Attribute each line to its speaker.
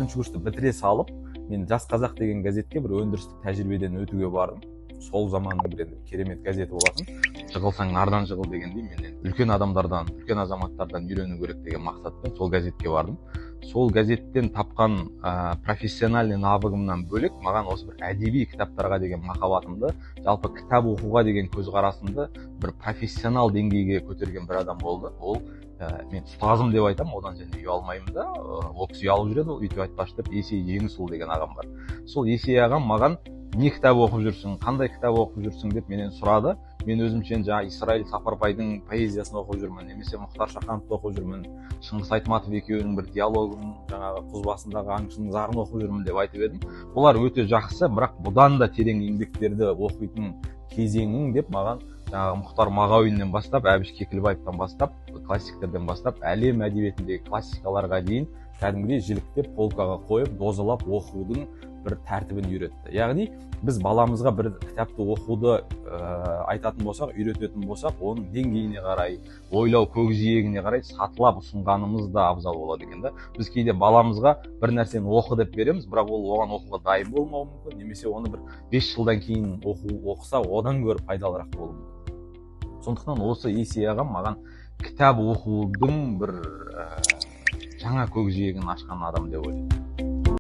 Speaker 1: Бірінші курсты бітіре салып, мен «Жас қазақ» деген газетке бір өндірістік тәжірибеден өтуге бардым. Сол заманның бір енді керемет газеті болатын. Жығылсаң, нардан жығыл дегендей, мен енді үлкен адамдардан, үлкен азаматтардан үйрену керек деген мақсатпен сол газетке бардым. Сол газеттен тапқан профессиональный навыгымнан бөлек, маған осы бір әдеби кітаптарға деген махаббатымды, жалпы кітап оқуға деген көзқарасымды бір профессионал деңгейге көтерген бір адам болды. Ол мен ұстазым деп айтамын, одан және ұялмаймын да. Ол кісі ұялып жүреді, ол өйтіп айтпашы деп. Есей Жеңісұлы деген ағам бар. Сол Есей ағам маған: «Не кітап оқып жүрсің, қандай кітап оқып жүрсің?» – деп менен сұрады. Мен өзімше жаңағы Исраил Сапарбайдың поэзиясын оқып жүрмін немесе Мұхтар Шахановты оқып жүрмін, Шыңғыс Айтматов екеуінің бір диалогын, жаңағы «Құз басындағы аңшының зарын» оқып жүрмін деп айтып едім. «Бұлар өте жақсы, бірақ бұдан да терең еңбектерді оқитын кезеңің», – деп маған жаңағы Мұхтар Мағауиннен бастап, Әбіш Кекілбаевтан бастап, классиктерден бастап, әлем әдебиетіндегі классикаларға дейін кәдімгідей жіліктеп, полкаға қойып, дозалап оқудың бір тәртібін үйретті. Яғни біз баламызға бір кітапты оқуды айтатын болсақ, үйрететін болсақ, оның деңгейіне қарай, ойлау көкжиегіне қарай сатылап ұсынғанымыз да абзал болады екен да. Біз кейде баламызға бір нәрсені оқы деп береміз, бірақ ол оған оқуға дайын болмауы мүмкін немесе оны бір 5 жылдан кейін оқыса, одан гөрі пайдалырақ болуы мүмкін. Сондықтан осы Есей ағам маған кітап оқудың бір жаңа көкжиегін ашқан адам деп ойлаймын.